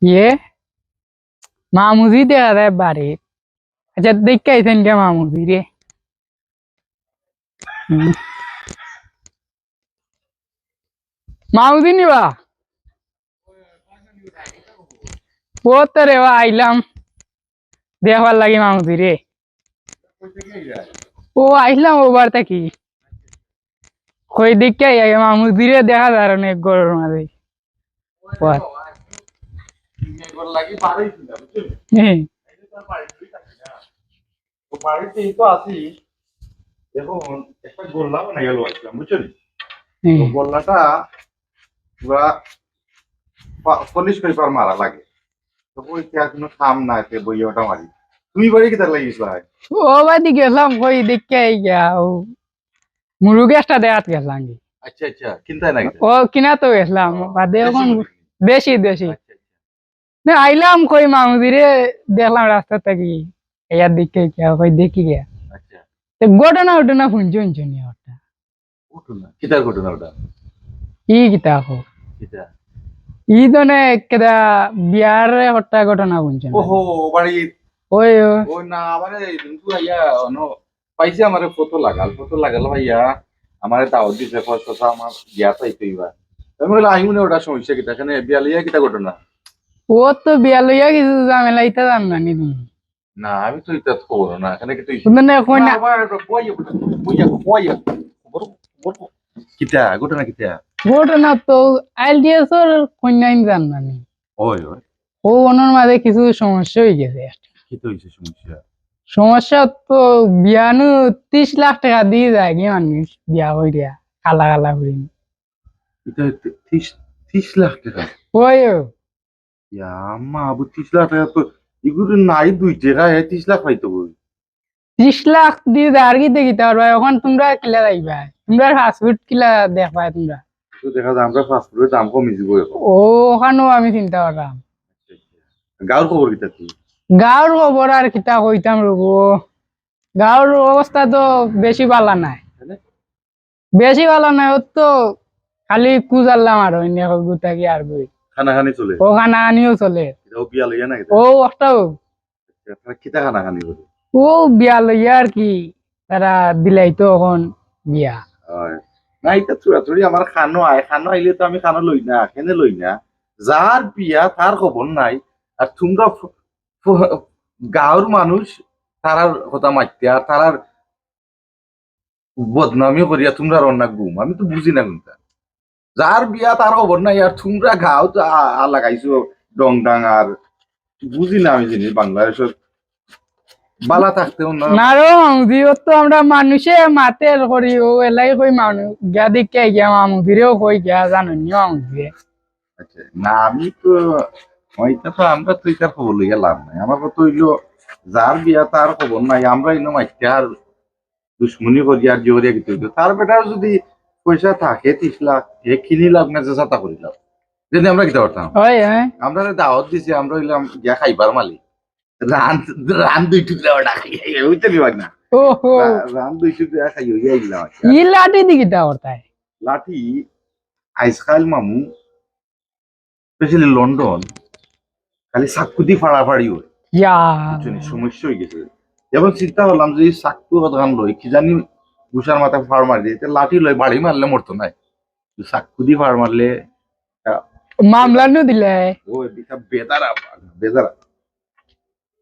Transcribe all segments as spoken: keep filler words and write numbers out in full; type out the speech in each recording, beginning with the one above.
ইয়ে, মামুজি দেখা যায় বাড়িত। আচ্ছা, দেখে আইছেন কে মামুজি রে? হুম। মামুজি নিবা? ও তো রে বা, আইলাম দেখবার লাগি মামুজি রে। ও আইলাম ওবার থাকি। কই দেখে আই আগে মামুজি রে দেখা যার অনেক গরম মাঝে। লাগি বাড়ি ছিল, বুঝছেন? হ্যাঁ। তো বাড়িতেই তো আছি। এখন একটা গোল্লা বানাইয়া লইছিলাম, বুঝছেন? তো হুম। গোল্লাটা পুরা পা-, পলিশ পেপার মারা লাগে। তো ওই কি আর কোনো কাম নাই, তে বইয়া ওটা মারি। তুমি বাড়ি কিতার লাগিস ভাই? ও বাদি গেলাম, কই দেখে আই গিয়া, ও মুরুগেশটা দেখাত গেলাম কি। আচ্ছা, আচ্ছা, কিনতায় না কিতা? ও কিনা তো গেলাম, ও, বাদে দেশি এখন মুরগি। দেশি, দেশি। আচ্ছা, আচ্ছা। না, আইলাম কই মামুজি রে, দেখলাম রাস্তা থাকি, ইয়ার দিকে গিয়া, কই দেখি গিয়া। আচ্ছা। তো ঘটনা উঠে না শুনছো, শুনছো নি ওটা? ঘটনা? কিতার ঘটনা ওটা? ই কিতা কো? কিতা? ই তো না একটা বিয়ার হত্যা ঘটনা শুনছো না? ওহো, বাড়ি। ওই, ওই। ও না, আমারে কিন্তু আইয়া অনো পাইছে আমারে ফটো লাগাল, ফটো লাগাল ভাইয়া, আমারে দাওয়াত দিছে, কয়, "চাচা, আমার বিয়া চাইতে হইবা।" আমি বললাম, "আইমু না, ওটা সমস্যা কিতা? এখানে বিয়া লইয়া কিতা ঘটনা?" ও তো বিয়া লইয়া কিছু ঝামেলা, ইতা জান না নি তুমি? না, আমি তো ইতা খবর না, এখানে কিন্তু ইস্যু। না, না, কই না। না, আবার একটা বইয়া, বইয়া, বইয়া। খবর, খবর, কিতা, ঘটনা কিতা? ঘটনা তো আইএলটিএস ওর কন্যাইন জান না নি? ওই, ওই। ও ওনার মাঝে কিছু সমস্যা হয়ে গেছে একটা। কিতা হইছে সমস্যা? সমস্যা তো বিয়ানো ত্রিশ লাখ টাকা দিয়ে যায় কি মানুষ বিয়া করিয়া, কালা কালা করি। এটা তি-, ত্রিশ, ত্রিশ লাখ টাকা? ওই ও। ইয়া আম্মা, আবু ত্রিশ লাখ টাকা তো, এগুলো নাই দুই টাকা, এ ত্রিশ লাখ পাইতো বই। ত্রিশ লাখ দিয়ে আর কি দেখি তার ভাই, ওখান তোমরা কিলা যাইবা? তোমরা ফাস্টফুড কিলা দেখবা তোমরা? তো দেখা যায় আমরা ফাস্টফুডের দাম কমে দিব এখন। ও, ওখানেও আমি চিন্তা করলাম। গাঁওর খবর কিতা কি? গাঁওর খবর আর কিতা কইতাম রবো, গাঁওর অবস্থা তো বেশি ভালা নাই। তাহলে? বেশি ভালা নাই, ওর তো খালি কুজাল্লাম আর অন্য গুতা কি আর কই। খানাখানি চলে? ও খানাখানিও চলে। এটা ও বিয়া লইয়া না এটা? ও একটাও। আচ্ছা, তারা কিতা খানাখানি করে? ও বিয়া লইয়া আর কি, তারা দিলাই তো এখন বিয়া। হয়। না, এটা চুরাচুরি আমার খানো আয়, খানো আইলে তো আমি খানো লই না, কেনে লই না? যার বিয়া তার খবর নাই, আর তোমরা ফ-, ফ-, গাঁওর মানুষ তারার কথা মাততে, আর তারার বদনামি করিয়া তোমরা রওনা ঘুম, আমি তো বুঝি না কোনটা। যার বিয়া তার খবর নাই, আর তোমরা গাঁও তো আ-, আ লাগাইছো ডং ডাং, আর বুঝি না আমি জিনিস বাংলাদেশর বালা থাকতেও না। না রে মামুজি, ও তো আমরা মানুষে মাতের করি, ও এলাই কই মানুষ, গিয়া দেখে গিয়া মামুজিরেও কই গিয়া জানো নি মামুজিরে। আচ্ছা, না আমি তো, ওইটা তো আমরা তো এটার খবর লইয়া লাভ নাই। আমার কথা হইলো, যার বিয়া তার খবর নাই, আমরা ইনো মাইতে আর দুশমনি করি আর জোরে কিছু হইতো। তার বেটার যদি পয়সা থাকে ত্রিশ লাখ, হে কিনি লাভ না, যে চাতা করি লাভ। যদি আমরা কিতা করতাম? ওই, হ্যাঁ। আমরা দাওয়াত দিছি, আমরা হইলাম গিয়া খাইবার মালিক। রান, রান দুই টুকরা ওটা খাই, খাই, ওইটা বিভাগ না। ওহো। রা-, রান দুই টুকরা খাই, ওই আইলাম আর কি। ই লাঠি দি কিতা করতায়? লাঠি, আইজকাল মামু, specially লন্ডন, খালি চাক্কু দি ফাড়াফাড়ি হয়। ইয়া। বুঝছো নি? সমস্যা হয়ে গেছে। এখন চিন্তা করলাম যে এই চাক্কু কতখান লই, কি জানি ঘুষার মাথায় ফাড় মারি দিতে, লাঠি লই বাড়ি মারলে মরতো নাই। তো চাক্কু দি ফাড় মারলে, আহ, মামলা নু দিলে। ও, এটা বেজারা, বেজারা।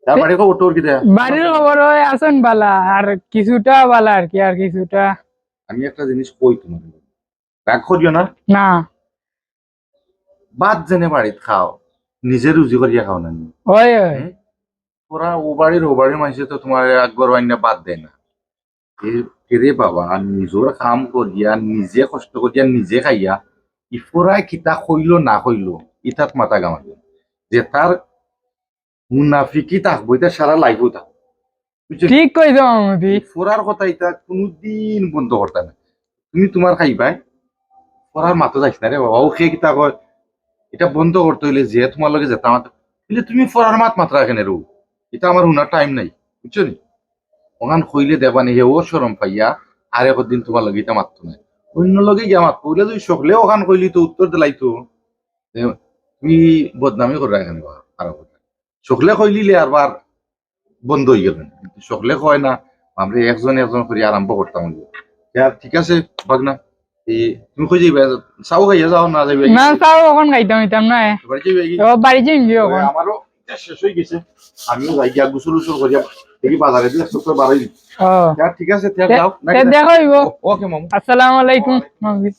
তার বাড়ির খবর টবর কিতা? বাড়ির খবর ওই আছেন বালা, আর কিছুটা বালা আর কি, আর কিছুটা। আমি একটা জিনিস কই তোমার, রাগ করিও না। না। ভাত যেনে বাড়িত খাও, নিজে রুজি করিয়া খাও না নি? ওই, ওই। হুম? ওরা ও বাড়ির, ও বাড়ির মাইনষে তো তোমার এক ঘর আইনা ভাত দেয় না। এ, এরে বাবা, নিজর কাম করিয়া, নিজে কষ্ট করিয়া, নিজে খাইয়া, ইফরায় কিতা কইলো না কইলো, ইতাত মাথা ঘামাইও। যে তার মুনাফিকি থাকবো, ইতা সারা life-ও থাকবো। বুঝছো? ঠিক কইছো মামুদি। ফোরার কথা ইতা কোনোদিন বন্ধ করতা না। তুমি তোমার খাইবায়, ফোরার মাতো যাইস না রে বাবা। ও কে কিতা কয়, এটা বন্ধ করতে হইলে যে তোমার লগে যেতা মাতো, বলে তুমি ফোরার মাত মাতরা কেনে রো? এটা আমার হুনার time নাই, বুঝছো নি? ওখান কইলে দেখবা নি, হে ও শরম পাইয়া আর একদিন তোমার লগে ইতা মাততো না। অন্য লগে গিয়া মাততো, বলে তুই সকলে ওখান কইলি তো উত্তর দিলাই তো। এ, তুমি বদনামি কররায় কেনে বা, খারাপ কথা। সকলে কইলিলে আরবার বন্ধ অইগেল। কিন্তু সকলে কয় না, আমরা একজন একজন করি আরম্ভ করতাম। ইয়া, ঠিক আছে, ভাগনা। এই, তুমি কই যাইবা? চাও খাইয়া যাও না যাইবা? না, চাও অখন খাইতাম অইতাম না, এ। বাড়ি যাইবা কি? ও, বাড়ি যাইমু অখন। আমারও শেষ অইগেছে। আমিও যাই গিয়া গোসল উসল করিয়া দেখি বাজারেদি একটু বারই। ও। ইয়া, ঠিক আছে, তে তে, যাও। তে দেখা অইবো। ও-, ওকে, মামু। আসসালামু আলাইকুম, মামু।